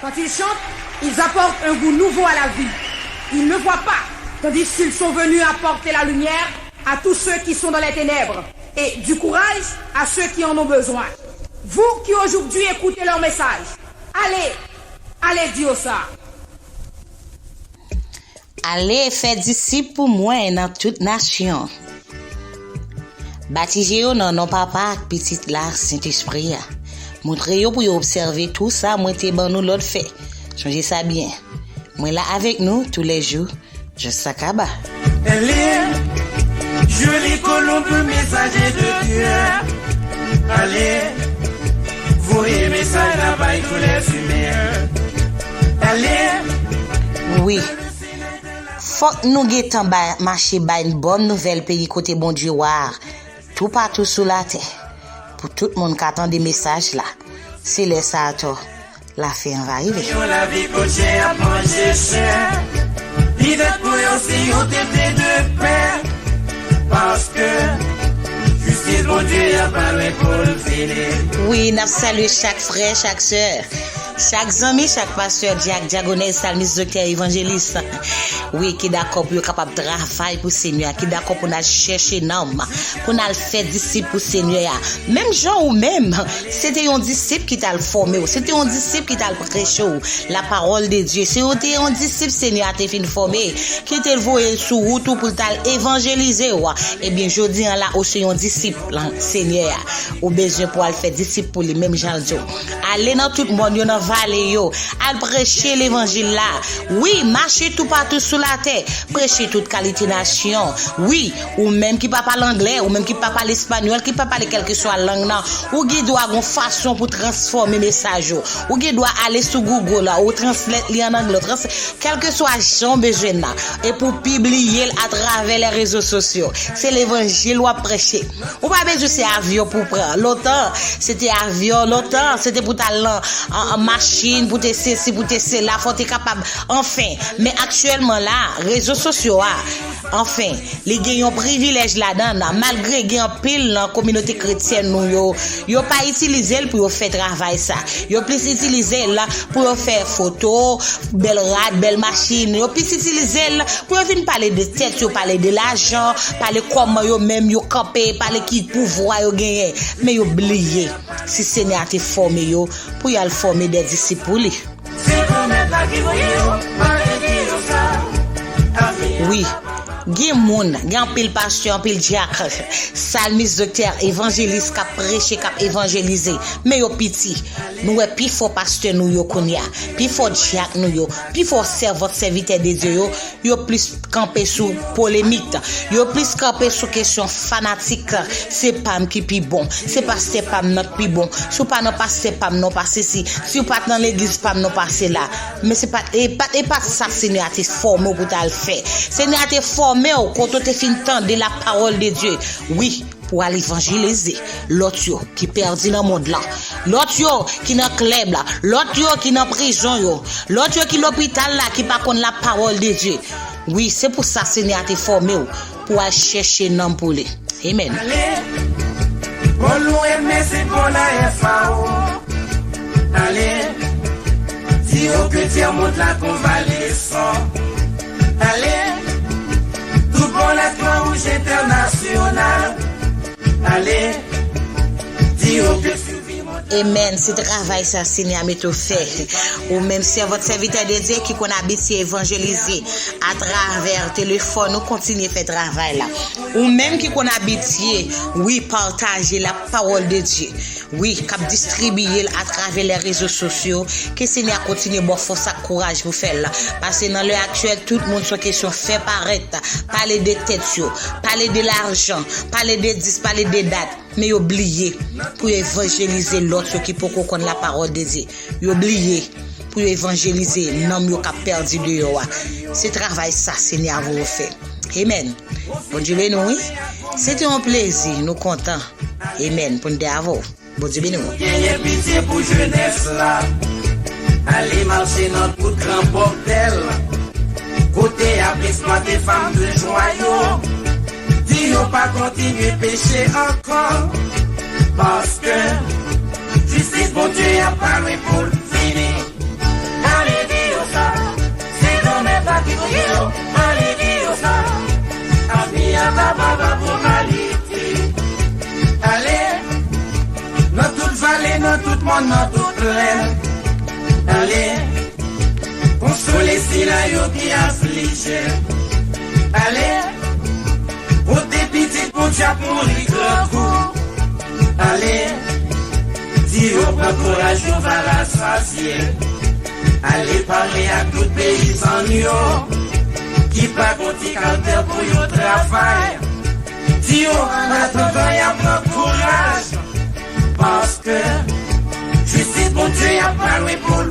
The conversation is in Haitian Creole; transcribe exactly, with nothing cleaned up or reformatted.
Quand ils chantent, ils apportent un goût nouveau à la vie. Ils ne voient pas, tandis qu'ils sont venus apporter la lumière à tous ceux qui sont dans les ténèbres et du courage à ceux qui en ont besoin. Vous qui aujourd'hui écoutez leur message, allez, allez dire ça. Ale fè disip pou mwen nan tout nasyon. Batize yo nan non Papa ak Pitit la ak Sentespri a. Montre yo pou yo obsève tou sa mwen te ban nou lòd fè. Sonje sa byen. Mwen la avèk nou toulèjou, jis sa kaba. Elle est jolie colombe, messager de Dieu. Allez, voyez message là-bas tous les humains. Allez. Wi. Fòk nou gentan bay, mache bay bòn nouvèl peyi kote Bondye wa a toupatou sou latè, pou tout moun ka tande mesaj la. Se lè sa atò lafen an va rive. Yon lavi kot chè ap manje chè. Li fèt pou yo si yon tete de pè. Paske jistis Bondye a pa lwen pou l fini. Wi, n ap salye chak frè, chak sè, chak zanmi, chak pastè, dyak, dyakonès, salmis, doktè, evanjelis. Wi, ki dakò pou yo kapab travay pou Senyè a, ki dakò pou n al chèche nanm, pou n al fè disip pou Senyè a. Menm jan ou menm, se te yon disip ki t al fòme w, se te yon disip ki t al preche w la parole de Dieu. Se te yon disip Senyè a te fin fòme, ki te voye l sou wout ou pou l t al evanjelize w. Ebyen, jodi an la, ou se yon disip lan Senyè a. Ou bezwen pou al fè disip pou li, menm jan l di w. Ale nan tout mòn yo, nan vale yo. Al preche levanjil la. Wi, mache toupatou sou latè. Preche tout kalite nasyon. Wi, ou menm ki pa pale anglè, ou menm ki pa pale espanyòl, ki pa pale kèlkeswa lang nan, ou gen dwa gon fason pou transfòme mesaj ou. Ou gen dwa ale sou Google la, ou translate li an anglè, ou trans-, kèlkeswa jan w bezwen l la, epi w pibliye l atravè lè rezo sosyo. Se levanjil w ap preche. Ou pa bezwen se avyon pou w pran. Lontan, se te avyon, lontan, se te pou w t al nan, an, an machin, pou te sesi, pou te sela, fò w te kapab, anfen. Men aktyèlman la, rezo sosyo a, anfen, li gen yon privilèj ladan l, malgre gen anpil nan kominote kretyèn nou yo, yo pa itilize l pou yo fè travay sa. Yo plis itilize l pou yo fè foto, bèl rad, bèl machin. Yo plis itilize l pou yo vin pale de tèt yo, pale de lajan, pale kòman yo menm yo kanpe, pale ki pouvwa yo genyen. Men yo bliye si Senyè a te fòme yo pou y al fòme de disip pou li. Se Granmèt la ki voye yo, pa vle di yo sa. Wi, gen moun, gen anpil pastè, anpil dyak, salmis, doktè, evanjelis k ap preche, k ap evanjelize. Men yo piti. Nou wè pifò pastè nou yo kounye a, pifò dyak nou yo, pifò sèvant, sèvitè de Dye yo, yo plis kanpe sou polemik, yo plis kanpe sou kesyon fanatik. Se pa m ki pi bon, se pastè pa m nan k pi bon. Si w pa nan pastè pa m nan, w pa sesi. Si w pa t nan legliz pa m nan, w pa sela. Men se pa, e pa, e pa sa Senyè a te fòme w pou w t al fè. Senyè a te fòme w kote w te fin tande la parole de Dieu. Wi, pou al evanjelize lòt yo ki pèdi nan mond lan, lòt yo ki nan klèb la, lòt yo ki nan prizon yo, lòt yo ki lopital la ki pa konn la parole de Dieu. Wi, se pou sa Senyè a te fòme w, pou al chèche nanm pou li. Amen. Ale, bon lwen men se bon la F A O. Ale, di yo ke tyè mond la konvalesan. Ale, tout bon la Kwa Wouj Entènasyonal. Ale, di yo ke sivi mond la. Amen. Se travay sa Senyè a mete w fè. Ou menm sèvant, sèvitè de Dye ki konn abitye evanjelize atravè telefòn ou, kontinye fè travay la. Ou menm ki konn abitye, wi, pataje la parole de Dieu. Wi, k ap distribiye l atravè lè rezo sosyo. Ke Senyè a kontinye ba w fòs ak kouraj pou fè l. Paske nan lè aktyèl, tout moun se yon kesyon fè parèt, pale de tèt yo, pale de lajan, pale de dis, pale de dat. Men yo bliye pou yo evanjelize lòt yo ki poko konn la parole de Dieu. Yo bliye pou yo evanjelize nanm yo k ap pèdi deyò a. Se travay sa Senyè a voye w fè. Amen. Bondye beni w, wi. Se te yon plezi, nou kontan. Amen. Pou n te avè w. Bondye beni w. Genyen pitye pou jenès la. Ale mache nan tout gran bòtèl. Kote y ap eksplwate fanm de jwa yo. Di yo pa kontinye peche ankò. Paske jistis Bondye a pa lwen pou l vini. Papa pou kalite. Ale, nan tout vale, nan tout mòn, nan tout plèn. Ale, konsole sila yo ki aflije. Ale, pote pitit Bondye ap mouri grangou. Ale, di yo pran kouraj, yo va rasasye. Ale pale ak tout peyizan yo ki pa gon ti kaltè pou yo travay. Di yo an atandan y ap pran kouraj, paske jistis Bondye y ap pale pou